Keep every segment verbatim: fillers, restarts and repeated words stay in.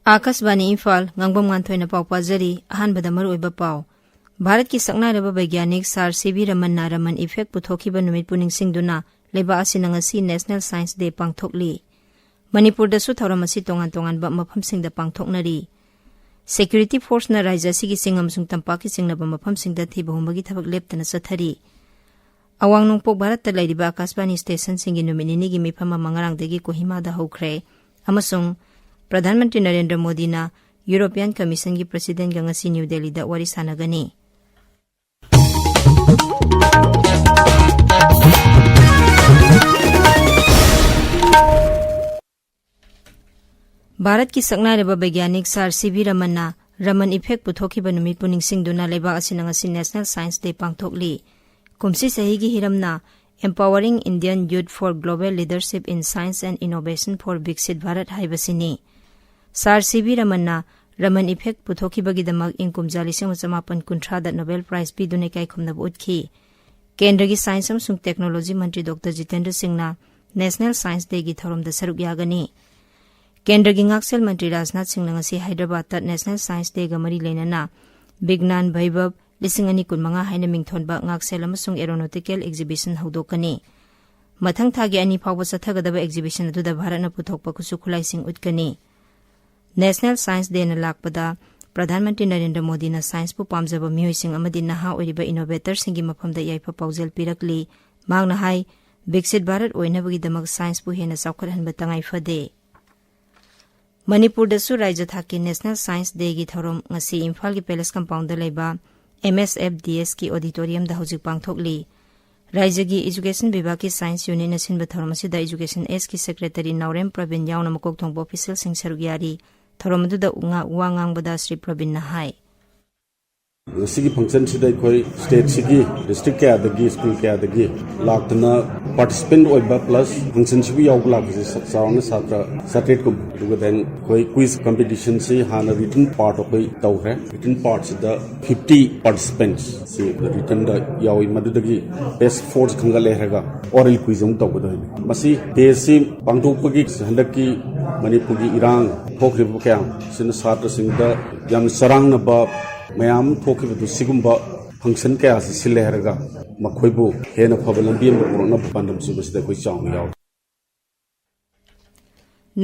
ꯑꯥꯀꯥꯁꯕꯥꯅꯤ ꯏꯝꯐꯥꯜ, ꯉꯥꯡꯕꯝ ꯉꯥꯟꯊꯣꯏꯅ ꯄꯥꯎ ꯄꯥꯖꯔꯤ꯫ ꯑꯍꯥꯟꯕꯗ ꯃꯔꯨꯑꯣꯏꯕ ꯄꯥꯎ꯫ ꯚꯥꯔꯠꯀꯤ ꯁꯛꯅꯥꯏꯔꯕ ꯕꯩꯒ꯭ꯌꯥꯅꯤꯛ ꯁꯥꯔ ꯁꯤ ꯚꯤ ꯔꯃꯟꯅ ꯔꯃꯟ ꯏꯐꯦꯛ ꯄꯨꯊꯣꯛꯈꯤꯕ ꯅꯨꯃꯤꯠꯄꯨ ꯅꯤꯡꯁꯤꯡꯗꯨꯅ ꯂꯩꯕꯥꯛ ꯑꯁꯤꯅ ꯉꯁꯤ ꯅꯦꯁꯅꯦꯜ ꯁꯥꯏꯟꯁ ꯗꯦ ꯄꯥꯡꯊꯣꯛꯂꯤ꯫ ꯃꯅꯤꯄꯨꯔꯗꯁꯨ ꯊꯧꯔꯝ ꯑꯁꯤ ꯇꯣꯉꯥꯟ ꯇꯣꯉꯥꯟꯕ ꯃꯐꯝꯁꯤꯡꯗ ꯄꯥꯡꯊꯣꯛꯅꯔꯤ꯫ ꯁꯦꯀ꯭ꯌꯨꯔꯤꯇꯤ ꯐꯣꯔꯁꯅ ꯔꯥꯖ꯭ꯌ ꯑꯁꯤꯒꯤ ꯆꯤꯡ ꯑꯃꯁꯨꯡ ꯇꯝꯄꯥꯛꯀꯤ ꯆꯤꯡꯂꯕ ꯃꯐꯝꯁꯤꯡꯗ ꯊꯤꯕ ꯍꯨꯝꯕꯒꯤ ꯊꯕꯛ ꯂꯦꯞꯇꯅ ꯆꯠꯊꯔꯤ꯫ ꯑꯋꯥꯡ ꯅꯣꯡꯄꯣꯛ ꯚꯥꯔꯠꯇ ꯂꯩꯔꯤꯕ ꯑꯀꯥꯁꯕꯥꯅꯤ ꯁ꯭ꯇꯦꯁꯟꯁꯤꯡꯒꯤ ꯅꯨꯃꯤꯠ ꯅꯤꯅꯤꯒꯤ ꯃꯤꯐꯝ ꯑꯃ ꯉꯔꯥꯡꯗꯒꯤ ꯀꯣꯍꯤꯃꯥꯗ ꯍꯧꯈ꯭ꯔꯦ꯫ ꯑꯃꯁꯨꯡ ꯄ꯭ꯔꯙꯥꯟ ꯃꯟꯇ꯭ꯔꯤ ꯅꯔꯦꯟꯗ꯭ꯔ ꯃꯣꯗꯤꯅ ꯌꯨꯔꯣꯄꯤꯌꯥꯟ ꯀꯃꯤꯁꯟꯒꯤ ꯄ꯭ꯔꯁꯤꯗꯦꯟꯒ ꯉꯁꯤ ꯅ꯭ꯌꯨ ꯗꯦꯜꯂꯤꯗ ꯋꯥꯔꯤ ꯁꯥꯟꯅꯒꯅꯤ꯫ ꯚꯥꯔꯠꯀꯤ ꯁꯛꯅꯥꯏꯔꯕ ꯕꯩꯒ꯭ꯌꯥꯅꯤꯛ ꯁꯥꯔ ꯁꯤ ꯚꯤ ꯔꯃꯟꯅ ꯔꯃꯟ ꯏꯐꯦꯛ ꯄꯨꯊꯣꯛꯈꯤꯕ ꯅꯨꯃꯤꯠꯄꯨ ꯅꯤꯡꯁꯤꯡꯗꯨꯅ ꯂꯩꯕꯥꯛ ꯑꯁꯤꯅ ꯉꯁꯤ ꯅꯦꯁꯅꯦꯜ ꯁꯥꯏꯟꯁ ꯗꯦ ꯄꯥꯡꯊꯣꯛꯂꯤ꯫ ꯀꯨꯝꯁꯤ ꯆꯍꯤꯒꯤ ꯍꯤꯔꯝꯅ Empowering Indian Youth for Global Leadership in Science and Innovation for Viksit Bharat ꯍꯥꯏꯕꯁꯤꯅꯤ꯫ ꯁꯥꯔ ꯁꯤ ꯚꯤ ꯔꯃꯟꯅ ꯔꯃꯟ ꯏꯐꯦꯛ ꯄꯨꯊꯣꯛꯈꯤꯕꯒꯤꯗꯃꯛ ꯏꯪ ꯀꯨꯝꯖꯥ ꯂꯤꯁꯤꯡ ꯑꯃ ꯆꯃꯥꯄꯟ ꯀꯨꯟꯊ꯭ꯔꯥꯗ ꯅꯣꯕꯦꯜ ꯄ꯭ꯔꯥꯏꯖ ꯄꯤꯗꯨꯅ ꯏꯀꯥꯏ ꯈꯨꯝꯅꯕ ꯎꯠꯈꯤ꯫ ꯀꯦꯟꯗ꯭ꯔꯒꯤ ꯁꯥꯏꯟꯁ ꯑꯃꯁꯨꯡ ꯇꯦꯛꯅꯣꯂꯣꯖꯤ ꯃꯟꯇ꯭ꯔꯤ ꯗꯣꯛꯇꯔ ꯖꯤꯇꯦꯟꯗ꯭ꯔ ꯁꯤꯡꯅ ꯅꯦꯁꯅꯦꯜ ꯁꯥꯏꯟꯁ ꯗꯦꯒꯤ ꯊꯧꯔꯝꯗ ꯁꯔꯨꯛ ꯌꯥꯒꯅꯤ꯫ ꯀꯦꯟꯗ꯭ꯔꯒꯤ ꯉꯥꯛꯁꯦꯜ ꯃꯟꯇ꯭ꯔꯤ ꯔꯥꯖꯅꯥꯊ ꯁꯤꯡꯅ ꯉꯁꯤ ꯍꯥꯏꯗ꯭ꯔꯕꯥꯗꯇ ꯅꯦꯁꯅꯦꯜ ꯁꯥꯏꯟꯁ ꯗꯦꯒ ꯃꯔꯤ ꯂꯩꯅꯅ ꯕꯤꯒ꯭ꯅꯥꯟ ꯚꯩꯚꯕ ꯂꯤꯁꯤꯡ ꯑꯅꯤ ꯀꯨꯟꯃꯉꯥ ꯍꯥꯏꯅ ꯃꯤꯡꯊꯣꯟꯕ ꯉꯥꯛꯁꯦꯜ ꯑꯃꯁꯨꯡ ꯑꯦꯔꯣꯅꯣꯇꯤꯀꯦꯜ ꯑꯦꯛꯖꯤꯕꯤꯁꯟ ꯍꯧꯗꯣꯛꯀꯅꯤ꯫ ꯃꯊꯪ ꯊꯥꯒꯤ ꯑꯅꯤ ꯐꯥꯎꯕ ꯆꯠꯊꯒꯗꯕ ꯑꯦꯛꯖꯤꯕꯤꯁꯟ ꯑꯗꯨꯗ ꯚꯥꯔꯠꯅ ꯄꯨꯊꯣꯛꯄ ꯈꯨꯠꯁꯨ ꯈꯨꯠꯂꯥꯏꯁꯤꯡ ꯎꯠꯀꯅꯤ꯫ ꯅꯦꯁꯅꯦꯜ ꯁꯥꯏꯟꯁ ꯗꯦꯅ ꯂꯥꯛꯄꯗ ꯄ꯭ꯔꯙꯥꯟ ꯃꯟꯇ꯭ꯔꯤ ꯅꯔꯦꯟꯗ꯭ꯔ ꯃꯣꯗꯤꯅ ꯁꯥꯏꯟꯁꯄꯨ ꯄꯥꯝꯖꯕ ꯃꯤꯑꯣꯏꯁꯤꯡ ꯑꯃꯗꯤ ꯅꯍꯥ ꯑꯣꯏꯔꯤꯕ ꯏꯅꯣꯚꯦꯇꯔꯁꯤꯡꯒꯤ ꯃꯐꯝꯗ ꯌꯥꯏꯐ ꯄꯥꯎꯖꯦꯜ ꯄꯤꯔꯛꯂꯤ꯫ ꯃꯍꯥꯛꯅ ꯍꯥꯏ, ꯕꯤꯛꯁꯤꯠ ꯚꯥꯔꯠ ꯑꯣꯏꯅꯕꯒꯤꯗꯃꯛ ꯁꯥꯏꯟꯁꯄꯨ ꯍꯦꯟꯅ ꯆꯥꯎꯈꯠꯍꯟꯕ ꯇꯉꯥꯏ ꯐꯗꯦ꯫ ꯃꯅꯤꯄꯨꯔꯗꯁꯨ ꯔꯥꯏꯖ꯭ꯌ ꯊꯥꯛꯀꯤ ꯅꯦꯁꯅꯦꯜ ꯁꯥꯏꯟꯁ ꯗꯦꯒꯤ ꯊꯧꯔꯝ ꯉꯁꯤ ꯏꯝꯐꯥꯜꯒꯤ ꯄꯦꯂꯦꯁ ꯀꯝꯄꯥꯎꯟꯗ ꯂꯩꯕ ꯑꯦꯝ ꯑꯦꯁ ꯑꯦꯐ ꯗꯤ ꯑꯦꯁꯀꯤ ꯑꯣꯗꯤꯇꯣꯔꯤꯌꯝꯗ ꯍꯧꯖꯤꯛ ꯄꯥꯡꯊꯣꯛꯂꯤ꯫ ꯔꯥꯏꯖ꯭ꯌꯒꯤ ꯏꯖꯨꯀꯦꯁꯟ ꯕꯤꯚꯥꯒꯀꯤ ꯁꯥꯏꯟꯁ ꯌꯨꯅꯤꯠꯅ ꯁꯤꯟꯕ ꯊꯧꯔꯝ ꯑꯁꯤꯗ ꯏꯖꯨꯀꯦꯁꯟ ꯑꯦꯁꯀꯤ ꯁꯦꯀ꯭ꯔꯦꯇꯔꯤ ꯅꯥꯎꯔꯦꯝ ꯄ꯭ꯔꯕꯤꯟ ꯌꯥꯎꯅ ꯃꯀꯣꯛ ꯊꯣꯡꯕ ꯑꯣꯐꯤꯁꯤꯌꯦꯜꯁꯤꯡ ꯁꯔꯨꯛ ꯌꯥꯔꯤ꯫ ꯊꯧꯔꯝ ꯑꯗꯨꯗ ꯉꯥ-, ꯋꯥ ꯉꯥꯡꯕꯗ ꯁ꯭ꯔꯤ ꯄ꯭ꯔꯕꯤꯟꯅ ꯍꯥꯏ꯫ ꯉꯁꯤꯒꯤ ꯐꯪꯁꯟꯁꯤꯗ ꯑꯩꯈꯣꯏ ꯁ꯭ꯇꯦꯠꯁꯤꯒꯤ ꯗꯤꯁꯇ꯭ꯔꯤꯛ ꯀꯌꯥꯗꯒꯤ, ꯁ꯭ꯀꯨꯜ ꯀꯌꯥꯗꯒꯤ ꯂꯥꯛꯇꯨꯅ ꯄꯥꯔꯇꯤꯁꯤꯄꯦꯟ ꯑꯣꯏꯕ ꯄ꯭ꯂꯁ ꯐꯪꯁꯟꯁꯤꯕꯨ ꯌꯥꯎꯕ ꯂꯥꯛꯄꯁꯦ ꯆ- ꯆꯥꯎꯔꯥꯛꯅ ꯁꯥꯇ꯭ꯔ ꯆꯥꯇ꯭ꯔꯦꯠꯀꯨꯝꯕ꯫ ꯑꯗꯨꯒ ꯗꯦꯟ ꯑꯩꯈꯣꯏ ꯀ꯭ꯋꯤꯖ ꯀꯝꯄꯤꯇꯤꯁꯟꯁꯤ ꯍꯥꯟꯅ ꯔꯤꯇꯟ ꯄꯥꯔꯠ ꯑꯩꯈꯣꯏ ꯇꯧꯈ꯭ꯔꯦ꯫ ꯔꯤꯇꯟ ꯄꯥꯔꯠꯁꯤꯗ ꯐꯤꯐꯇꯤ ꯄꯥꯔꯇꯤꯁꯤꯄꯦꯟꯁꯁꯤ ꯔꯤꯇꯟꯗ ꯌꯥꯎꯏ꯫ ꯃꯗꯨꯗꯒꯤ ꯕꯦꯁ ꯐꯣꯔꯁꯤ ꯈꯟꯒꯠꯂꯦ ꯍꯥꯏꯔꯒ ꯑꯣꯔꯦꯜ ꯀ꯭ꯋꯤꯖ ꯑꯃꯨꯛ ꯇꯧꯒꯗꯣꯏꯅꯤ꯫ ꯃꯁꯤ ꯗꯦꯁꯤ ꯄꯥꯡꯊꯣꯛꯄꯒꯤ ꯍꯟꯗꯛꯀꯤ ꯃꯅꯤꯄꯨꯔꯒꯤ ꯏꯔꯥꯡ ꯊꯣꯛꯈ꯭ꯔꯤꯕ ꯀꯌꯥ ꯑꯁꯤꯅ ꯁꯥꯇ꯭ꯔꯁꯤꯡꯗ ꯌꯥꯝꯅ ꯆꯔꯥꯡꯅꯕ ꯃꯌꯥꯝ ꯊꯣꯛꯈꯤꯕꯗꯨ, ꯁꯤꯒꯨꯝꯕ ꯐꯪꯁꯟ ꯀꯌꯥꯁꯤ ꯁꯤꯜꯂꯦ ꯍꯥꯏꯔꯒ ꯃꯈꯣꯏꯕꯨ ꯍꯦꯟꯅ ꯐꯕ ꯂꯝꯕꯤ ꯑꯃ ꯄꯨꯔꯛꯅꯕ ꯄꯥꯟꯗꯝꯁꯨ ꯃꯁꯤꯗ ꯑꯩꯈꯣꯏ ꯆꯥꯎꯅ ꯌꯥꯎꯔꯤ꯫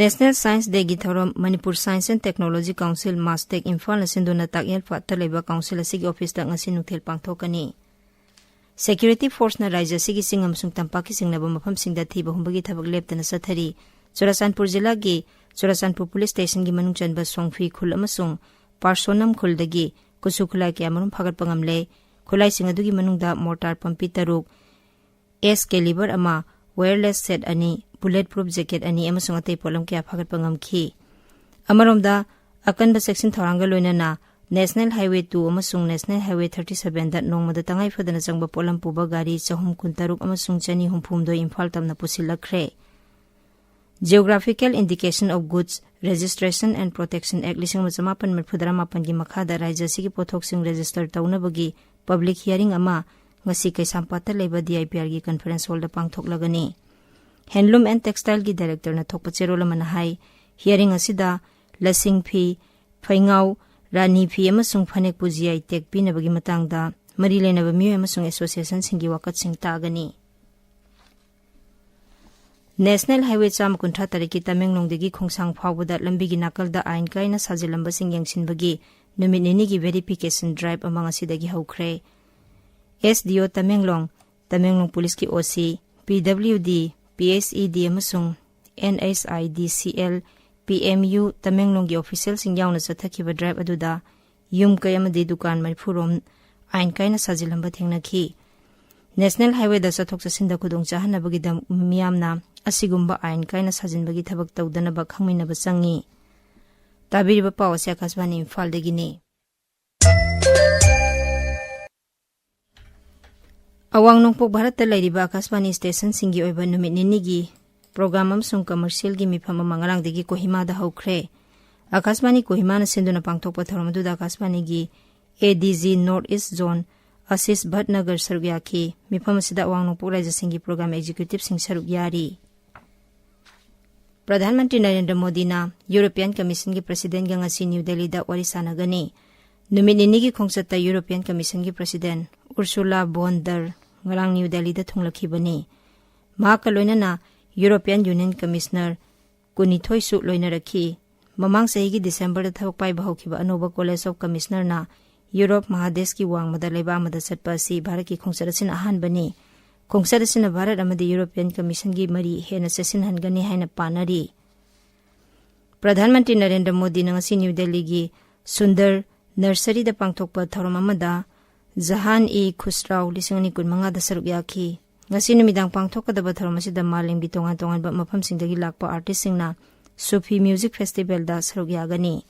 National Science Dayꯒꯤ ꯊꯧꯔꯝ Manipur Science and Technology Council, Mastek, ꯏꯝꯐꯥꯜꯅ ꯁꯤꯟꯗꯨꯅ ꯇꯥꯛꯌꯦꯜ ꯄꯥꯠꯇ ꯂꯩꯕ ꯀꯥꯎꯟꯁꯤꯜ ꯑꯁꯤꯒꯤ ꯑꯣꯐꯤꯁꯇ ꯉꯁꯤ ꯅꯨꯡꯊꯤꯜ ꯄꯥꯡꯊꯣꯛꯀꯅꯤ꯫ ꯁꯦꯀ꯭ꯌꯨꯔꯤꯇꯤ ꯐꯣꯔꯁꯅ ꯔꯥꯖ꯭ꯌ ꯑꯁꯤꯒꯤ ꯆꯤꯡ ꯑꯃꯁꯨꯡ ꯇꯝꯄꯥꯛꯀꯤ ꯆꯤꯡꯅꯕ ꯃꯐꯝꯁꯤꯡꯗ ꯊꯤꯕ ꯍꯨꯝꯕꯒꯤ ꯊꯕꯛ ꯂꯦꯞꯇꯅ ꯆꯠꯊꯔꯤ꯫ ꯆꯨꯔꯥꯆꯥꯟꯄꯨꯔ ꯖꯤꯂꯥꯒꯤ ꯆꯨꯔꯥꯆꯥꯟꯄꯨꯔ ꯄꯨꯂꯤꯁ ꯁ꯭ꯇꯦꯁꯟꯒꯤ ꯃꯅꯨꯡ ꯆꯟꯕ ꯁꯣꯡꯐꯤ ꯈꯨꯜ ꯑꯃꯁꯨꯡ ꯄꯥꯔꯁꯣꯅꯝ ꯈꯨꯜꯗꯒꯤ ꯀꯨꯠꯁꯨ ꯈꯨꯠꯂꯥꯏ ꯀꯌꯥꯃꯔꯨꯝ ꯐꯥꯒꯠꯄ ꯉꯝꯂꯦ꯫ ꯈꯨꯠꯂꯥꯏꯁꯤꯡ ꯑꯗꯨꯒꯤ ꯃꯅꯨꯡꯗ ꯃꯣꯔꯇꯥꯔ ꯄꯝꯄꯤ ꯇꯔꯨꯛ, ꯑꯦꯁ ꯀꯦꯂꯤꯕꯔ ꯑꯃ, ꯋꯥꯌꯔꯂꯦꯁ ꯁꯦꯠ ꯑꯅꯤ, ꯕꯨꯂꯦꯠ ꯄ꯭ꯔꯨꯐ ꯖꯦꯀꯦꯠ ꯑꯅꯤ ꯑꯃꯁꯨꯡ ꯑꯇꯩ ꯄꯣꯠꯂꯝ ꯀꯌꯥ ꯐꯥꯒꯠꯄ ꯉꯝꯈꯤ꯫ ꯑꯃꯔꯣꯝꯗ, ꯑꯀꯟꯕ ꯆꯦꯛꯁꯤꯟ ꯊꯧꯔꯥꯡꯒ ꯂꯣꯏꯅꯅ ꯅꯦꯁꯅꯦꯜ ꯍꯥꯏꯋꯦ ꯇꯨ ꯑꯃꯁꯨꯡ ꯅꯦꯁꯅꯦꯜ ꯍꯥꯏꯋꯦ ꯊꯥꯔꯇꯤ ꯁꯚꯦꯟꯗ ꯅꯣꯡꯃꯗ ꯇꯉꯥꯏ ꯐꯗꯅ ꯆꯪꯕ ꯄꯣꯠꯂꯝ ꯄꯨꯕ ꯒꯥꯔꯤ ꯆꯍꯨꯝ ꯀꯨꯟꯇꯔꯨꯛ ꯑꯃꯁꯨꯡ ꯆꯅꯤ ꯍꯨꯝꯐꯨꯍꯨꯝꯗꯣꯏ ꯏꯝꯐꯥꯜ ꯇꯝꯅ ꯄꯨꯁꯤꯜꯂꯛꯈ꯭ꯔꯦ꯫ Geographical Indication of Goods Registration and Protection Act ꯂꯤꯁꯤꯡ ꯑꯃ ꯆꯃꯥꯄꯟ ꯃꯔꯤꯐꯨꯇꯔꯥ ꯃꯥꯄꯟꯒꯤ ꯃꯈꯥꯗ ꯔꯥꯖ꯭ꯌ ꯑꯁꯤꯒꯤ ꯄꯣꯠꯊꯣꯛꯁꯤꯡ ꯔꯦꯖꯤꯁꯇꯔ ꯇꯧꯅꯕꯒꯤ ꯄꯕ꯭ꯂꯤꯛ ꯍꯤꯌꯥꯔꯤꯡ ꯑꯃ ꯉꯁꯤ ꯀꯩꯁꯥꯝꯄꯥꯠꯇ ꯂꯩꯕ ꯗꯤ ꯑꯥꯏ ꯄꯤ ꯑꯥꯔꯒꯤ ꯀꯟꯐꯔꯦꯟꯁ ꯍꯣꯜꯗ ꯄꯥꯡꯊꯣꯛꯂꯒꯅꯤ꯫ ꯍꯦꯟꯂꯨꯝ ꯑꯦꯟ ꯇꯦꯛꯁꯇꯥꯏꯜꯒꯤ ꯗꯥꯏꯔꯦꯛꯇꯔꯅ ꯊꯣꯛꯄ ꯆꯦꯔꯣꯜ ꯑꯃꯅ ꯍꯥꯏ, ꯍꯤꯌꯥꯔꯤꯡ ꯑꯁꯤꯗ ꯂꯁꯤꯡ ꯐꯤ, ꯐꯩꯉꯥꯎ, ꯔꯥꯅꯤ ꯐꯤ ꯑꯃꯁꯨꯡ ꯐꯅꯦꯛꯄꯨ ꯖꯤ ꯑꯥꯏ ꯇꯦꯒ ꯄꯤꯅꯕꯒꯤ ꯃꯇꯥꯡꯗ ꯃꯔꯤ ꯂꯩꯅꯕ ꯃꯤꯑꯣꯏ ꯑꯃꯁꯨꯡ ꯑꯦꯁꯣꯁꯤꯌꯦꯁꯟꯁꯤꯡꯒꯤ ꯋꯥꯀꯠꯁꯤꯡ ꯇꯥꯒꯅꯤ꯫ ꯅꯦꯁꯅꯦꯜ ꯍꯥꯏꯋꯦ ꯆꯥꯝꯃ ꯀꯨꯟꯊ꯭ꯔꯥ ꯇꯔꯦꯠꯀꯤ ꯇꯃꯦꯡꯂꯣꯡꯗꯒꯤ ꯈꯣꯡꯁꯥꯡ ꯐꯥꯎꯕꯗ ꯂꯝꯕꯤꯒꯤ ꯅꯥꯀꯜꯗ ꯑꯥꯏꯟ ꯀꯥꯏꯅ ꯁꯥꯖꯤꯜꯂꯝꯕꯁꯤꯡ ꯌꯦꯡꯁꯤꯟꯕꯒꯤ ꯅꯨꯃꯤꯠ ꯅꯤꯅꯤꯒꯤ ꯚꯦꯔꯤꯐꯤꯀꯦꯁꯟ ꯗ꯭ꯔꯥꯏꯚ ꯑꯃ ꯉꯁꯤꯗꯒꯤ ꯍꯧꯈ꯭ꯔꯦ꯫ ꯑꯦꯁ ꯗꯤ ꯑꯣ ꯇꯃꯦꯡꯂꯣꯡ, ꯇꯃꯦꯡꯂꯣꯡ ꯄꯨꯂꯤꯁꯀꯤ ꯑꯣ ꯁꯤ, ꯄꯤ ꯗꯕ꯭ꯂꯤꯎ ꯗꯤ, ꯄꯤ ꯑꯩꯆ ꯏ ꯗꯤ ꯑꯃꯁꯨꯡ and H I D C L, P M U ꯇꯃꯦꯡꯂꯣꯡꯒꯤ ꯑꯣꯐꯤꯁꯤꯌꯦꯜꯁꯤꯡ ꯌꯥꯎꯅ ꯆꯠꯊꯈꯤꯕ ꯗ꯭ꯔꯥꯏꯚ ꯑꯗꯨꯗ ꯌꯨꯝ ꯀꯩ ꯑꯃꯗꯤ ꯗꯨꯀꯥꯟ ꯃꯔꯤꯐꯨ ꯔꯣꯝ ꯑꯥꯏꯟ ꯀꯥꯏꯅ ꯁꯥꯖꯤꯜꯂꯝꯕ ꯊꯦꯡꯅꯈꯤ꯫ ꯅꯦꯁꯅꯦꯜ ꯍꯥꯏꯋꯦꯗ ꯆꯠꯊꯣꯛ ꯆꯠꯁꯤꯟꯗ ꯈꯨꯗꯣꯡ ꯆꯥꯍꯟꯅꯕꯒꯤꯗꯃꯛ ꯃꯤꯌꯥꯝꯅ ꯑꯁꯤꯒꯨꯝꯕ ꯑꯥꯏꯟ ꯀꯥꯏꯅ ꯁꯥꯖꯤꯟꯕꯒꯤ ꯊꯕꯛ ꯇꯧꯗꯅꯕ ꯈꯪꯃꯤꯟꯅꯕ ꯆꯪꯉꯤ꯫ ꯇꯥꯕꯤꯔꯤꯕ ꯄꯥꯎ ꯑꯁꯤ ꯑꯀꯥꯁꯕꯥꯅꯤ ꯏꯝꯐꯥꯜꯗꯒꯤꯅꯤ꯫ ꯑꯋꯥꯡ ꯅꯣꯡꯄꯣꯛ ꯚꯥꯔꯠꯇ ꯂꯩꯔꯤꯕ ꯑꯀꯥꯁꯕꯥꯅꯤ ꯁ꯭ꯇꯦꯁꯟꯁꯤꯡꯒꯤ ꯑꯣꯏꯕ ꯅꯨꯃꯤꯠ ꯅꯤꯅꯤꯒꯤ ꯄ꯭ꯔꯣꯒ꯭ꯔꯥꯝ ꯑꯃꯁꯨꯡ ꯀꯃꯔꯁꯤꯌꯦꯜꯒꯤ ꯃꯤꯐꯝ ꯑꯃ ꯉꯔꯥꯡꯗꯒꯤ ꯀꯣꯍꯤꯃꯥꯗ ꯍꯧꯈ꯭ꯔꯦ꯫ ꯑꯀꯥꯁꯕꯥꯅꯤ ꯀꯣꯍꯤꯃꯥꯅ ꯁꯤꯟꯗꯨꯅ ꯄꯥꯡꯊꯣꯛꯄ ꯊꯧꯔꯝ ꯑꯗꯨꯗ ꯑꯀꯥꯁꯕꯥꯅꯤꯒꯤ ADG North East Zone ꯑꯁꯤꯁ ꯚꯠꯅꯒꯔ ꯁꯔꯨꯛ ꯌꯥꯈꯤ꯫ ꯃꯤꯐꯝ ꯑꯁꯤꯗ ꯑꯋꯥꯡ ꯅꯣꯡꯄꯣꯛ ꯔꯥꯖ꯭ꯌꯁꯤꯡꯒꯤ ꯄ꯭ꯔꯣꯒ꯭ꯔꯥꯝ ꯑꯦꯛꯖꯤꯀ꯭ꯌꯨꯇꯤꯚꯁꯤꯡ ꯁꯔꯨꯛ ꯌꯥꯔꯤ꯫ ꯄ꯭ꯔꯙꯥꯟ ꯃꯟꯇ꯭ꯔꯤ ꯅꯔꯦꯟꯗ꯭ꯔ ꯃꯣꯗꯤꯅ ꯌꯨꯔꯣꯄꯤꯌꯟ ꯀꯃꯤꯁꯟꯒꯤ ꯄ꯭ꯔꯁꯤꯗꯦꯟꯒ ꯉꯁꯤ ꯅ꯭ꯌꯨ ꯗꯦꯜꯂꯤꯗ ꯋꯥꯔꯤ ꯁꯥꯟꯅꯒꯅꯤ꯫ ꯅꯨꯃꯤꯠ ꯅꯤꯅꯤꯒꯤ ꯈꯣꯡꯆꯠꯇ ꯌꯨꯔꯣꯄꯤꯌꯟ ꯀꯃꯤꯁꯟꯒꯤ ꯄ꯭ꯔꯁꯤꯗꯦꯟ ꯎꯔꯁꯨꯂꯥ ꯕꯣꯟ ꯗꯔ ꯉꯔꯥꯡ ꯅ꯭ꯌꯨ ꯗꯦꯜꯂꯤꯗ ꯊꯨꯡꯂꯈꯤꯕꯅꯤ꯫ ꯃꯍꯥꯛꯀ ꯂꯣꯏꯅꯅ ꯌꯨꯔꯣꯄꯤꯌꯟ ꯌꯨꯅꯤꯌꯟ ꯀꯃꯤꯁꯅꯔ ꯀꯨꯟꯅꯤꯊꯣꯏꯁꯨ ꯂꯣꯏꯅꯔꯛꯈꯤ꯫ ꯃꯃꯥꯡ ꯆꯍꯤꯒꯤ ꯗꯤꯁꯦꯝꯕꯔꯗ ꯊꯕꯛ ꯄꯥꯏꯕ ꯍꯧꯈꯤꯕ ꯑꯅꯧꯕ ꯀꯣꯂꯦꯖ ꯑꯣꯐ ꯀꯃꯤꯁꯅꯔꯅ ꯌꯨꯔꯣꯞ ꯃꯍꯥꯗꯦꯁꯀꯤ ꯋꯥꯡꯃꯗ ꯂꯩꯕꯥꯛ ꯑꯃꯗ ꯆꯠꯄ ꯑꯁꯤ ꯚꯥꯔꯠꯀꯤ ꯈꯣꯡꯆꯠ ꯑꯁꯤꯅ ꯑꯍꯥꯟꯕꯅꯤ꯫ ꯈꯣꯡꯆꯠ ꯑꯁꯤꯅ ꯚꯥꯔꯠ ꯑꯃꯗꯤ ꯌꯨꯔꯣꯄꯤꯌꯟ ꯀꯃꯤꯁꯟꯒꯤ ꯃꯔꯤ ꯍꯦꯟꯅ ꯆꯦꯠꯁꯤꯟꯍꯟꯒꯅꯤ ꯍꯥꯏꯅ ꯄꯥꯅꯔꯤ꯫ ꯄ꯭ꯔꯙꯥꯟ ꯃꯟꯇ꯭ꯔꯤ ꯅꯔꯦꯟꯗ꯭ꯔ ꯃꯣꯗꯤꯅ ꯉꯁꯤ ꯅ꯭ꯌꯨ ꯗꯦꯜꯂꯤꯒꯤ ꯁꯨꯟꯗꯔ ꯅꯔꯁꯔꯤꯗ ꯄꯥꯡꯊꯣꯛꯄ ꯊꯧꯔꯝ ꯑꯃꯗ ꯖꯍꯥꯟ ꯏ ꯈꯨꯁꯔꯥꯎ ꯂꯤꯁꯤꯡ ꯑꯅꯤ ꯀꯨꯟꯃꯉꯥꯗ ꯁꯔꯨꯛ ꯌꯥꯈꯤ꯫ ꯉꯁꯤ ꯅꯨꯃꯤꯗꯥꯡ ꯄꯥꯡꯊꯣꯛꯀꯗꯕ ꯊꯧꯔꯝ ꯑꯁꯤꯗ ꯃꯥꯂꯦꯝꯒꯤ ꯇꯣꯉꯥꯟ ꯇꯣꯉꯥꯟꯕ ꯃꯐꯝꯁꯤꯡꯗꯒꯤ ꯂꯥꯛꯄ ꯑꯥꯔꯇꯤꯁꯁꯤꯡꯅ ꯁꯨꯐꯤ ꯃ꯭ꯌꯨꯖꯤꯛ ꯐꯦꯁꯇꯤꯚꯦꯜꯗ ꯁꯔꯨꯛ ꯌꯥꯒꯅꯤ꯫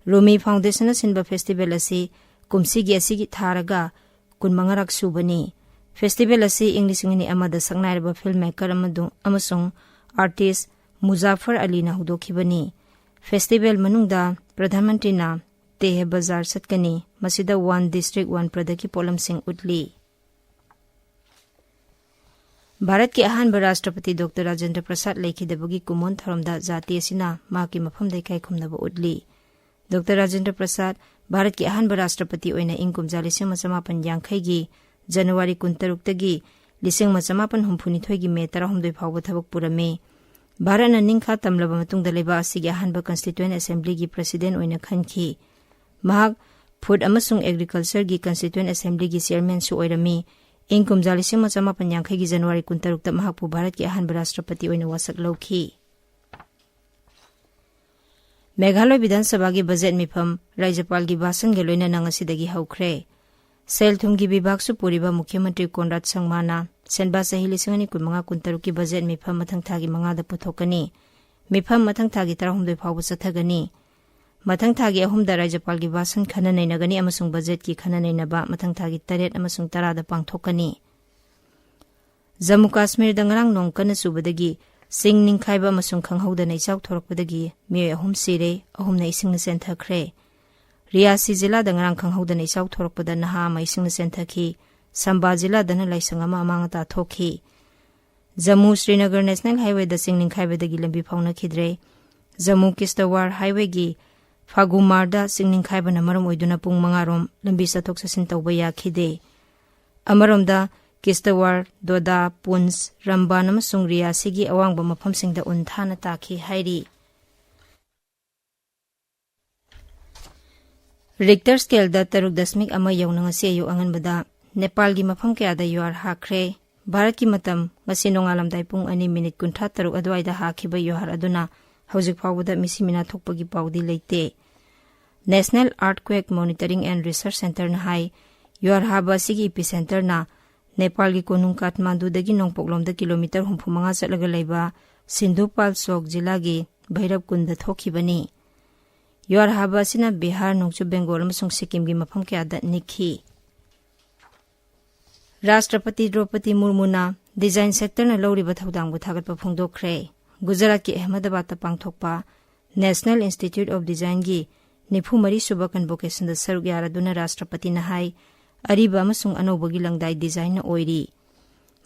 ꯔꯨꯃꯤ ꯐꯥꯎꯟꯗꯦꯁꯟꯅ ꯁꯤꯟꯕ ꯐꯦꯁꯇꯤꯚꯦꯜ ꯑꯁꯤ ꯀꯨꯝꯁꯤꯒꯤ ꯑꯁꯤꯒꯤ ꯊꯥꯔꯒ ꯀꯨꯟꯃꯉꯥꯔꯛ ꯁꯨꯕꯅꯤ꯫ ꯐꯦꯁꯇꯤꯚꯦꯜ ꯑꯁꯤ ꯏꯪ ꯂꯤꯁꯤꯡ ꯑꯅꯤ ꯑꯃꯗ ꯁꯛꯅꯥꯏꯔꯕ ꯐꯤꯜꯝ ꯃꯦꯀꯔ ꯑꯃꯗꯨ-, ꯑꯃꯁꯨꯡ ꯑꯥꯔꯇꯤꯁ ꯃꯨꯖꯥꯐꯔ ꯑꯂꯤꯅ ꯍꯧꯗꯣꯛꯈꯤꯕꯅꯤ꯫ ꯐꯦꯁꯇꯤꯚꯦꯜ ꯃꯅꯨꯡꯗ ꯄ꯭ꯔꯙꯥꯟ ꯃꯟꯇ꯭ꯔꯤꯅ ꯇꯦꯍ ꯕꯖꯥꯔ ꯆꯠꯀꯅꯤ꯫ ꯃꯁꯤꯗ One District One Productꯀꯤ ꯄꯣꯠꯂꯝꯁꯤꯡ ꯎꯠꯂꯤ꯫ ꯚꯥꯔꯠꯀꯤ ꯑꯍꯥꯟꯕ ꯔꯥꯁꯇ꯭ꯔꯄꯇꯤ ꯗꯣꯛꯇꯔ ꯔꯥꯖꯦꯟꯗ꯭ꯔ ꯄ꯭ꯔꯁꯥꯗ ꯂꯩꯈꯤꯗꯕꯒꯤ ꯀꯨꯝꯑꯣꯟ ꯊꯧꯔꯝꯗ ꯖꯥꯇꯤ ꯑꯁꯤꯅ ꯃꯍꯥꯛꯀꯤ ꯃꯐꯝꯗ ꯏꯀꯥꯏ ꯈꯨꯝꯅꯕ ꯎꯠꯂꯤ꯫ ꯗꯣꯛꯇꯔ ꯔꯥꯖꯦꯟꯗ꯭ꯔ ꯄ꯭ꯔꯁꯥꯗ ꯚꯥꯔꯠꯀꯤ ꯑꯍꯥꯟꯕ ꯔꯥꯁꯇ꯭ꯔꯄꯇꯤ ꯑꯣꯏꯅ ꯏꯪ ꯀꯨꯝꯖꯥ ꯂꯤꯁꯤꯡ ꯑꯃ ꯆꯃꯥꯄꯟ ꯌꯥꯡꯈꯩꯒꯤ ꯖꯅꯋꯥꯔꯤ ꯀꯨꯟꯇꯔꯨꯛꯇꯒꯤ ꯂꯤꯁꯤꯡ ꯑꯃ ꯆꯃꯥꯄꯟ ꯍꯨꯝꯐꯨꯅꯤꯊꯣꯏꯒꯤ ꯃꯦ ꯇꯔꯥꯍꯨꯝꯗꯣꯏ ꯐꯥꯎꯕ ꯊꯕꯛ ꯄꯨꯔꯝꯃꯤ꯫ ꯚꯥꯔꯠꯅ ꯅꯤꯡꯈꯥ ꯇꯝꯂꯕ ꯃꯇꯨꯡꯗ ꯂꯩꯕꯥꯛ ꯑꯁꯤꯒꯤ ꯑꯍꯥꯟꯕ ꯀꯟꯁꯇꯤꯇ꯭ꯌꯨꯑꯦꯟ ꯑꯦꯁꯦꯝꯕ꯭ꯂꯤꯒꯤ ꯄ꯭ꯔꯁꯤꯗꯦꯟ ꯑꯣꯏꯅ ꯈꯟꯈꯤ꯫ ꯃꯍꯥꯛ ꯐꯨꯗ ꯑꯃꯁꯨꯡ ꯑꯦꯒ꯭ꯔꯤꯀꯜꯆꯔꯒꯤ ꯀꯟꯁꯇꯤꯇ꯭ꯌꯨꯑꯦꯟ ꯑꯦꯁꯦꯝꯕ꯭ꯂꯤꯒꯤ ꯆꯤꯌꯔꯃꯦꯟꯁꯨ ꯑꯣꯏꯔꯝꯃꯤ꯫ ꯏꯪ ꯀꯨꯝꯖꯥ ꯂꯤꯁꯤꯡ ꯑꯃ ꯆꯃꯥꯄꯟ ꯌꯥꯡꯈꯩꯒꯤ ꯖꯅꯋꯥꯔꯤ ꯀꯨꯟꯇꯔꯨꯛꯇ ꯃꯍꯥꯛꯄꯨ ꯚꯥꯔꯠꯀꯤ ꯑꯍꯥꯟꯕ ꯔꯥꯁꯇ꯭ꯔꯄꯇꯤ ꯑꯣꯏꯅ ꯋꯥꯁꯛ ꯂꯧꯈꯤ꯫ ꯃꯦꯘꯥꯂꯣꯏ ꯕꯤꯙꯥꯟ ꯁꯚꯥꯒꯤ ꯕꯖꯦꯠ ꯃꯤꯐꯝ ꯔꯥꯖ꯭ꯌꯄꯥꯜꯒꯤ ꯚꯥꯁꯟꯒ ꯂꯣꯏꯅꯅ ꯉꯁꯤꯗꯒꯤ ꯍꯧꯈ꯭ꯔꯦ꯫ ꯁꯦꯜ ꯊꯨꯝꯒꯤ ꯕꯤꯚꯥꯒꯁꯨ ꯄꯨꯔꯤꯕ ꯃꯨꯈ꯭ꯌ ꯃꯟꯇ꯭ꯔꯤ ꯀꯣꯟꯔꯥꯗ ꯁꯪꯃꯥꯅ ꯁꯦꯟꯕꯥ ꯆꯍꯤ ꯂꯤꯁꯤꯡ ꯑꯅꯤ ꯀꯨꯟꯃꯉꯥ ꯀꯨꯟꯇꯔꯨꯛꯀꯤ ꯕꯖꯦꯠ ꯃꯤꯐꯝ ꯃꯊꯪ ꯊꯥꯒꯤ ꯃꯉꯥꯗ ꯄꯨꯊꯣꯛꯀꯅꯤ꯫ ꯃꯤꯐꯝ ꯃꯊꯪ ꯊꯥꯒꯤ ꯇꯔꯥꯍꯨꯝꯗꯣꯏ ꯐꯥꯎꯕ ꯆꯠꯊꯒꯅꯤ꯫ ꯃꯊꯪ ꯊꯥꯒꯤ ꯑꯍꯨꯝꯗ ꯔꯥꯖ꯭ꯌꯄꯥꯜꯒꯤ ꯚꯥꯁꯟ ꯈꯟꯅ ꯅꯩꯅꯒꯅꯤ ꯑꯃꯁꯨꯡ ꯕꯖꯦꯠꯀꯤ ꯈꯟꯅ ꯅꯩꯅꯕ ꯃꯊꯪ ꯊꯥꯒꯤ ꯇꯔꯦꯠ ꯑꯃꯁꯨꯡ ꯇꯔꯥꯗ ꯄꯥꯡꯊꯣꯛꯀꯅꯤ꯫ ꯖꯝꯃꯨ ꯀꯥꯁꯃꯤꯔꯗ ꯉꯔꯥꯡ ꯅꯣꯡ ꯀꯟꯅ ꯆꯨꯕꯗꯒꯤ ꯆꯤꯡ ꯅꯤꯡꯈꯥꯏꯕ ꯑꯃꯁꯨꯡ ꯈꯪꯍꯧꯗꯅ ꯏꯆꯥꯎ ꯊꯣꯔꯛꯄꯗꯒꯤ ꯃꯤꯑꯣꯏ ꯑꯍꯨꯝ ꯁꯤꯔꯦ, ꯑꯍꯨꯝꯅ ꯏꯁꯤꯡꯅ ꯆꯦꯟꯊꯈ꯭ꯔꯦ꯫ ꯔꯤꯌꯥꯁꯤ ꯖꯤꯂꯥꯗ ꯉꯔꯥꯡ ꯈꯪꯍꯧꯗꯅ ꯏꯆꯥꯎ ꯊꯣꯔꯛꯄꯗ ꯅꯍꯥ ꯑꯃ ꯏꯁꯤꯡꯅ ꯆꯦꯟꯊꯈꯤ꯫ ꯁꯝꯕꯥ ꯖꯤꯂꯥꯗꯅ ꯂꯥꯏꯁꯪ ꯑꯃ ꯑꯃꯥꯡ ꯑꯇꯥ ꯊꯣꯛꯈꯤ꯫ ꯖꯝꯃꯨ ꯁ꯭ꯔꯤꯅꯒꯔ ꯅꯦꯁꯅꯦꯜ ꯍꯥꯏꯋꯦꯗ ꯆꯤꯡ ꯅꯤꯡꯈꯥꯏꯕꯗꯒꯤ ꯂꯝꯕꯤ ꯐꯥꯎꯅꯈꯤꯗ꯭ꯔꯦ꯫ ꯖꯝꯃꯨ ꯀꯤꯁꯇꯋꯥꯔ ꯍꯥꯏꯋꯦꯒꯤ ꯐꯥꯒꯨꯃꯥꯔꯗ ꯆꯤꯡ ꯅꯤꯡꯈꯥꯏꯕꯅ ꯃꯔꯝ ꯑꯣꯏꯗꯨꯅ ꯄꯨꯡ ꯃꯉꯥꯔꯣꯝ ꯂꯝꯕꯤ ꯆꯠꯊꯣꯛ ꯆꯠꯁꯤꯟ ꯇꯧꯕ ꯌꯥꯈꯤꯗꯦ꯫ ꯑꯃꯔꯣꯝꯗ, ꯀꯤꯁꯇꯋꯥꯔ, ꯗꯣꯗꯥ, ꯄꯨꯟꯁ, ꯔꯝꯕꯥꯟ ꯑꯃꯁꯨꯡ ꯔꯤꯌꯥꯁꯤꯒꯤ ꯑꯋꯥꯡꯕ ꯃꯐꯝꯁꯤꯡꯗ ꯎꯟ ꯊꯥꯅ ꯇꯥꯈꯤ ꯍꯥꯏꯔꯤ꯫ ꯔꯤꯛꯇꯔ ꯁ꯭ꯀꯦꯜꯗ ꯇꯔꯨꯛ ꯗꯁꯃꯤꯛ ꯑꯃ ꯌꯧꯅ ꯉꯁꯤ ꯑꯌꯨꯛ ꯑꯉꯟꯕꯗ ꯅꯦꯄꯥꯜꯒꯤ ꯃꯐꯝ ꯀꯌꯥꯗ ꯌꯨꯍꯥꯔ ꯍꯥꯈ꯭ꯔꯦ꯫ ꯚꯥꯔꯠꯀꯤ ꯃꯇꯝ ꯉꯁꯤ ꯅꯣꯡꯉꯥꯜꯂꯝꯗꯥꯏ ꯄꯨꯡ ꯑꯅꯤ ꯃꯤꯅꯤꯠ ꯀꯨꯟꯊ꯭ꯔꯥ ꯇꯔꯨꯛ ꯑꯗꯨꯋꯥꯏꯗ ꯍꯥꯈꯤꯕ ꯌꯨꯍꯥꯔ ꯑꯗꯨꯅ ꯍꯧꯖꯤꯛ ꯐꯥꯎꯕꯗ ꯃꯤꯁꯤ ꯃꯤꯅꯥ ꯊꯣꯛꯄꯒꯤ ꯄꯥꯎꯗꯤ ꯂꯩꯇꯦ꯫ National Earthquake Monitoring and Research Centreꯅ ꯍꯥꯏ, ꯌꯨꯍꯥꯔ ꯍꯥꯕ ꯑꯁꯤꯒꯤ ꯏꯄꯤꯁꯦꯟꯇꯔꯅ ꯅꯦꯄꯥꯜꯒꯤ ꯀꯣꯅꯨꯡ ꯀꯥꯊꯃꯥꯟꯗꯨꯗꯒꯤ ꯅꯣꯡꯄꯣꯛꯂꯣꯝꯗ ꯀꯤꯂꯣꯃꯤꯇꯔ ꯍꯨꯝꯐꯨ ꯃꯉꯥ ꯆꯠꯂꯒ ꯂꯩꯕ ꯁꯤꯟꯙꯨꯄꯥꯜ ꯆꯣꯛ ꯖꯤꯂꯥꯒꯤ ꯚꯩꯔꯞ ꯀꯨꯟꯗ ꯊꯣꯛꯈꯤꯕꯅꯤ꯫ ꯌꯨꯍꯥꯔ ꯍꯥꯕ ꯑꯁꯤꯅ ꯕꯤꯍꯥꯔ, ꯅꯣꯡꯆꯨꯞ ꯕꯦꯡꯒꯣꯜ ꯑꯃꯁꯨꯡ ꯁꯤꯛꯀꯤꯝꯒꯤ ꯃꯐꯝ ꯀꯌꯥꯗ ꯅꯤꯛꯈꯤ꯫ ꯔꯥꯁꯇ꯭ꯔꯄꯇꯤ ꯗ꯭ꯔꯧꯄꯗꯤ ꯃꯨꯔꯃꯨꯅ ꯗꯤꯖꯥꯏꯟ ꯁꯦꯛꯇꯔꯅ ꯂꯧꯔꯤꯕ ꯊꯧꯗꯥꯡꯕꯨ ꯊꯥꯒꯠꯄ ꯐꯣꯡꯗꯣꯛꯈ꯭ꯔꯦ꯫ ꯒꯨꯖꯔꯥꯠꯀꯤ ꯑꯍꯃꯗꯕꯥꯗꯇ ꯄꯥꯡꯊꯣꯛꯄ National Institute of Designꯒꯤ ꯅꯤꯐꯨ ꯃꯔꯤ ꯁꯨꯕ ꯀꯟꯚꯣꯀꯦꯁꯟꯗ ꯁꯔꯨꯛ ꯌꯥꯔꯗꯨꯅ ꯔꯥꯁꯇ꯭ꯔꯄꯇꯤꯅ ꯍꯥꯏ, ꯑꯔꯤꯕ ꯑꯃꯁꯨꯡ ꯑꯅꯧꯕꯒꯤ ꯂꯪꯗꯥꯏ ꯗꯤꯖꯥꯏꯟꯅ ꯑꯣꯏꯔꯤ꯫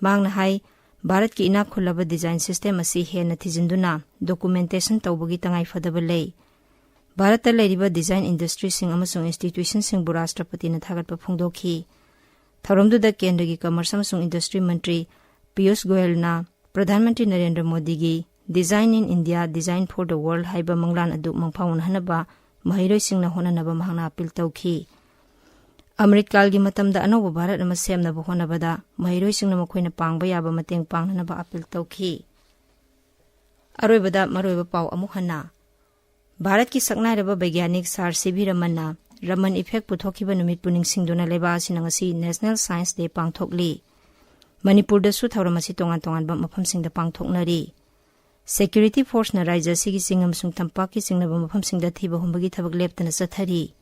ꯃꯍꯥꯛꯅ ꯍꯥꯏ, ꯚꯥꯔꯠꯀꯤ ꯏꯅꯥꯛ ꯈꯨꯜꯂꯕ ꯗꯤꯖꯥꯏꯟ ꯁꯤꯁꯇꯦꯝ ꯑꯁꯤ ꯍꯦꯟꯅ ꯊꯤꯖꯤꯟꯗꯨꯅ ꯗꯣꯀꯨꯃꯦꯟꯇꯦꯁꯟ ꯇꯧꯕꯒꯤ ꯇꯉꯥꯏꯐꯗꯕ ꯂꯩ꯫ ꯚꯥꯔꯠꯇ ꯂꯩꯔꯤꯕ ꯗꯤꯖꯥꯏꯟ ꯏꯟꯗꯁꯇ꯭ꯔꯤꯁꯤꯡ ꯑꯃꯁꯨꯡ ꯏꯟꯁꯇꯤꯇ꯭ꯌꯨꯁꯟꯁꯤꯡꯕꯨ ꯔꯥꯁꯇ꯭ꯔꯄꯇꯤꯅ ꯊꯥꯒꯠꯄ ꯐꯣꯡꯗꯣꯛꯈꯤ꯫ ꯊꯧꯔꯝꯗꯨꯗ ꯀꯦꯟꯗ꯭ꯔꯒꯤ ꯀꯃꯔꯁ ꯑꯃꯁꯨꯡ ꯏꯟꯗꯁꯇ꯭ꯔꯤ ꯃꯟꯇ꯭ꯔꯤ ꯄꯤꯌꯨꯁ ꯒꯣꯌꯜꯅ ꯄ꯭ꯔꯙꯥꯟ ꯃꯟꯇ꯭ꯔꯤ ꯅꯔꯦꯟꯗ꯭ꯔ ꯃꯣꯗꯤꯒꯤ Design in India, Design for the World ꯍꯥꯏꯕ ꯃꯪꯂꯥꯟ ꯑꯗꯨ ꯃꯪꯐꯥꯎꯅꯍꯟꯅꯕ ꯃꯍꯩꯔꯣꯏꯁꯤꯡꯅ ꯍꯣꯠꯅꯅꯕ ꯃꯍꯥꯛꯅ ꯑꯄꯤꯜ ꯇꯧꯈꯤ꯫ ꯑꯃ꯭ꯔꯤꯠꯀꯥꯜꯒꯤ ꯃꯇꯝꯗ ꯑꯅꯧꯕ ꯚꯥꯔꯠ ꯑꯃ ꯁꯦꯝꯅꯕ ꯍꯣꯠꯅꯕꯗ ꯃꯍꯩꯔꯣꯏꯁꯤꯡꯅ ꯃꯈꯣꯏꯅ ꯄꯥꯡꯕ ꯌꯥꯕ ꯃꯇꯦꯡ ꯄꯥꯡꯅꯅꯕ ꯑꯄꯤꯜ ꯇꯧꯈꯤ꯫ ꯑꯔꯣꯏꯕꯗ ꯃꯔꯨꯑꯣꯏꯕ ꯄꯥꯎ ꯑꯃꯨꯛ ꯍꯟꯅ꯫ ꯚꯥꯔꯠꯀꯤ ꯁꯛꯅꯥꯏꯔꯕ ꯕꯩꯒ꯭ꯌꯥꯅꯤꯛ ꯁꯥꯔ ꯁꯤ ꯚꯤ ꯔꯃꯟꯅ ꯔꯃꯟ ꯏꯐꯦꯛ ꯄꯨꯊꯣꯛꯈꯤꯕ ꯅꯨꯃꯤꯠꯄꯨ ꯅꯤꯡꯁꯤꯡꯗꯨꯅ ꯂꯩꯕꯥꯛ ꯑꯁꯤꯅ ꯉꯁꯤ National Science Day ꯄꯥꯡꯊꯣꯛꯂꯤ꯫ ꯃꯅꯤꯄꯨꯔꯗꯁꯨ ꯊꯧꯔꯝ ꯑꯁꯤ ꯇꯣꯉꯥꯟ ꯇꯣꯉꯥꯟꯕ ꯃꯐꯝꯁꯤꯡꯗ ꯄꯥꯡꯊꯣꯛꯅꯔꯤ꯫ Security Forceꯅ ꯔꯥꯖ꯭ꯌ ꯑꯁꯤꯒꯤ ꯆꯤꯡ ꯑꯃꯁꯨꯡ ꯇꯝꯄꯥꯛꯀꯤ ꯆꯤꯡꯅꯕ ꯃꯐꯝꯁꯤꯡꯗ ꯊꯤꯕ ꯍꯨꯝꯕꯒꯤ ꯊꯕꯛ ꯂꯦꯞꯇꯅ ꯆꯠꯊꯔꯤ꯫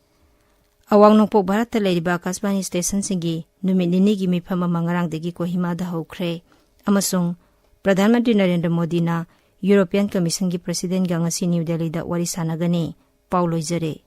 ꯑꯋꯥꯡ ꯅꯣꯡꯄꯣꯛ ꯚꯥꯔꯠꯇ ꯂꯩꯔꯤꯕ ꯑꯀꯥꯁꯕꯥꯅꯤ stationꯁꯤꯡꯒꯤ ꯅꯨꯃꯤꯠ ꯅꯤꯅꯤꯒꯤ ꯃꯤꯐꯝ ꯑꯃ ꯉꯔꯥꯡꯗꯒꯤ ꯀꯣꯍꯤꯃꯥꯗ ꯍꯧꯈ꯭ꯔꯦ ꯑꯃꯁꯨꯡ ꯄ꯭ꯔꯙꯥꯟ ꯃꯟꯇ꯭ꯔꯤ ꯅꯔꯦꯟꯗ꯭ꯔ ꯃꯣꯗꯤꯅ European Commissionꯒꯤ Presidentꯒ ꯉꯁꯤ ꯅ꯭ꯌꯨ ꯗꯦꯜꯂꯤꯗ ꯋꯥꯔꯤ ꯁꯥꯟꯅꯒꯅꯤ꯫ ꯄꯥꯎ ꯂꯣꯏꯖꯔꯦ꯫